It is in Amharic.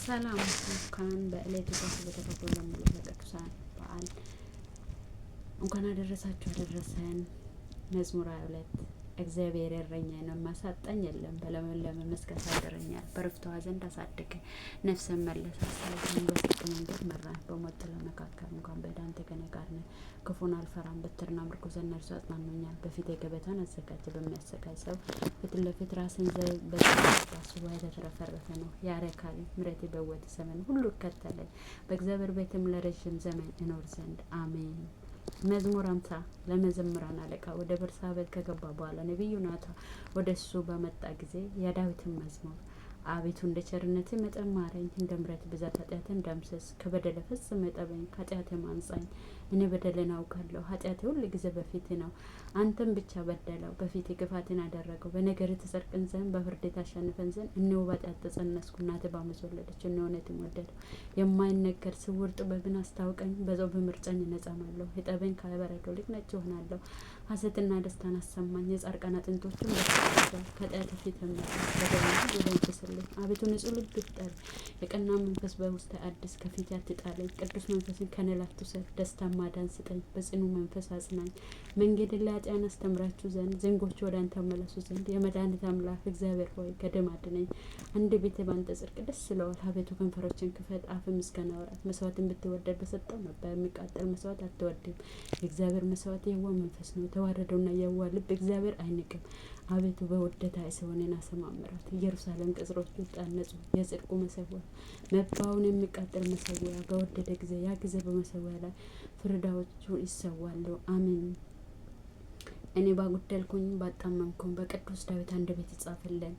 ሰላም፣ እንኳን በዕለቱ በተከበሩ ለሚሉት ለቅዱሳን በዓል እንኳን አደረሳችሁ አደረሰን። መዝሙር 22። እግዚአብሔር እረኛዬ ነው፣ የማሳጣኝ የለም። በለመለመ መስክ ያሳድረኛል፣ በዕረፍት ውኃ ዘንድ አሳደገኝ። ነፍሴን መለሳት፣ በጽድቅ መንገድ መራኝ። በሞት ጥላ መካከል እንኳን ብሄድ አንተ ከእኔ ጋር ነህ። ክፉን አልፈራም፣ በትርና ምርኩዝ እነርሱ ያጽናኑኛል። በፊቴ ገበታን አዘጋጀህ፣ በሚያሰቃይ ሰው ፊት ለፊት ራሴን በዘይት ቀባህ፣ ጽዋዬ የተትረፈረፈ ነው፣ ያረካል። ምሕረት በሕይወቴ ዘመን ሁሉ ይከተለኝ፣ በእግዚአብሔር ቤትም ለረዥም ዘመን እኖር ዘንድ። አሜን። መዝሙር 50። ለመዘምራን አለቃ። ወደ ቤርሳቤህ ከገባ በኋላ ነቢዩ ናታን ወደ እሱ በመጣ ጊዜ የዳዊትን መዝሙር። አቤቱ፣ እንደ ቸርነትህ መጠን ማረኝ፣ እንደ ምሕረትህ ብዛት ኃጢአቴን ደምስስ። ከበደሌ ፈጽመህ እጠበኝ፣ ከኃጢአቴም አንጻኝ። እኔ በደሌን አውቃለሁ፣ ኃጢአቴ ሁልጊዜ በፊቴ ነው። አንተን ብቻ በደልሁ፣ በፊትህ ክፋትን አደረግሁ። በነገርህ ትጸድቅን ዘንድ በፍርድህ ታሸንፈን ዘንድ። እነሆ በኃጢአት ተፀነስኩ፣ እናቴ በዓመፅ ወለደችኝ። እነሆ እውነትን ወደድሁ፣ የማይነገር ስውር ጥበብን አስታውቀኝ። በጾምህ እርጨኝ፣ እነጻማለሁ፣ እጠበኝ፣ ከበረዶ ይልቅ ነጭ እሆናለሁ። ሐሴትንና ደስታን አሰማኝ፣ የጻድቃን አጥንቶችም ደስ ይላቸዋል። ከኃጢአት ፊትህን መልስ፣ በደሌን ሁሉ ደምስስልኝ። አቤቱ፣ ንጹሕ ልብ ፍጠር፣ የቀና መንፈስ በውስጤ አድስ። ከፊትህ አትጣለኝ፣ ቅዱስ መንፈስህን ከእኔ ላይ አትውሰድ። ደስታን ማዳን ስጠኝ፣ በጽኑ መንፈስ አጽናኝ። መንገድህን ለኃጥኣን አስተምራቸው ዘንድ፣ ዝንጉዎቹ ወደ አንተ ይመለሱ ዘንድ። የመድኃኒቴ አምላክ እግዚአብሔር ሆይ፣ ከደም አድነኝ። አንደበቴ በአንተ ጽድቅ ደስ ይለዋል። አቤቱ፣ ከንፈሮቼን ክፈት፣ አፌም ምስጋናህን ያውራ። መስዋዕትን ብትወድድ በሰጠሁ ነበር፣ የሚቃጠል መስዋዕት አትወድድም። የእግዚአብሔር መስዋዕት የዋህ መንፈስ ነው። የተዋረደውና የዋህ ልብ እግዚአብሔር አይንቅም። አቤቱ፣ በውደታ ጽዮንን አሰማምራት። ኢየሩሳሌም ቅጽሮቹ ታነጹ። የጽድቁ መሠዊያ መባውን የሚቃጠል መሠዊያ በወደደ ጊዜ፣ ያ ጊዜ በመሠዊያ ላይ ፍሪዳዎቹ ይሰዋሉ። አሜን። እኔ ባጎደልኩኝ ባጣመምኩም በቅዱስ ዳዊት አንደበት ይጻፍልን።